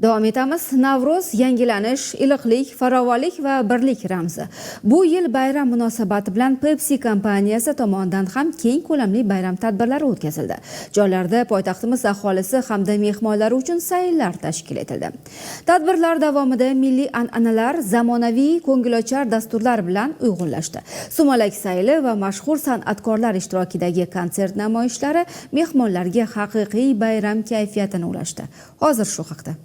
Davom etamiz. Navro'z yangilanish, iliqlik, farovonlik va birlik ramzi. Bu yil bayram munosabati bilan Pepsi kompaniyasi tomonidan ham keng ko'lamli bayram tadbirlari o'tkazildi. Joylarda poytaxtimiz aholisi hamda mehmonlari uchun sayllar tashkil etildi. Tadbirlar davomida milliy an'analar zamonaviy ko'ngilochar dasturlar bilan uyg'unlashdi. Sumalak sayli va mashhur san'atkorlar ishtirokidagi konsert namoyishlari mehmonlarga haqiqiy bayram kayfiyatini ulashdi. Hozir shu haqda.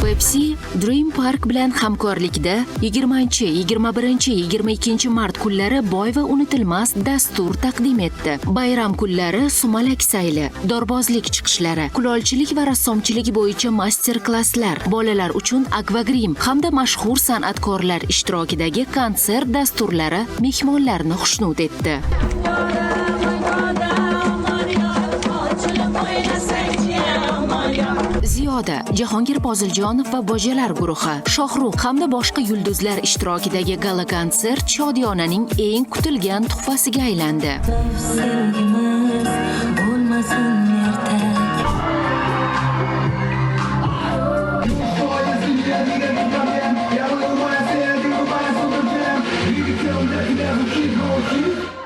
Pepsi Dream Park bilan hamkorlikda 20, 21, 22 mart kunlari boy va unutilmas dastur taqdim etdi. Bayram kunlari sumalak sayli, dorbozlik chiqishlari, kulolchilik va rassomchilik bo'yicha master-klasslar, bolalar uchun akvagrim hamda mashhur san'atkorlar ishtirokidagi konsert dasturlari mehmonlarni xushnud etdi. Ziyoda, Jahongir Poziljonov va Bojalar guruhi, Shohrux hamda boshqa yulduzlar ishtirokidagi gala konsert Shodiyonaning eng kutilgan tuhfasiga aylandi. Sevgimiz bo'lmasin ertak.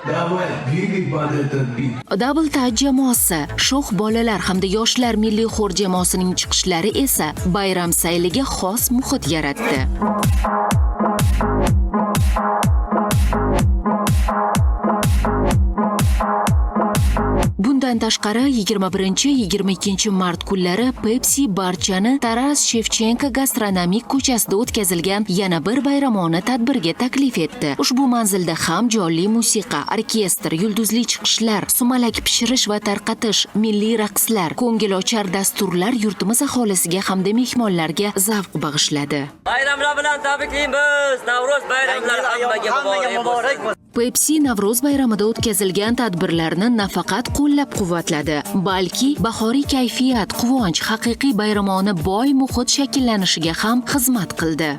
Давай, двигай под этот бит. Double Touch jamoasi, Sho'x bolalar hamda yoshlar milliy xor jamoasining chiqishlari esa bayram sayliga xos muhit yaratdi. Bundan tashqari 21-22 mart kunlari Pepsi barchani Taras Shevchenko gastronomik ko'chasida o'tkazilgan yana bir bayramona tadbirga taklif etdi. Ushbu manzilda ham jonli musiqa, orkestr, yulduzli chiqishlar, sumalak pishirish va tarqatish, milliy raqslar, ko'ngilochar dasturlar yurtimiz aholisiga hamda mehmonlarga zavq bag'ishladi. Bayramlar bilan tabriklaymiz. Navro'z bayramlari hammaga muborak bo'lsin. Pepsi Navro'z bayramida o'tkazilgan tadbirlarni nafaqat qo'llab-quvvatladi, balki bahoriy kayfiyat, quvonch, haqiqiy bayramona boy muhit shakllanishiga ham xizmat qildi.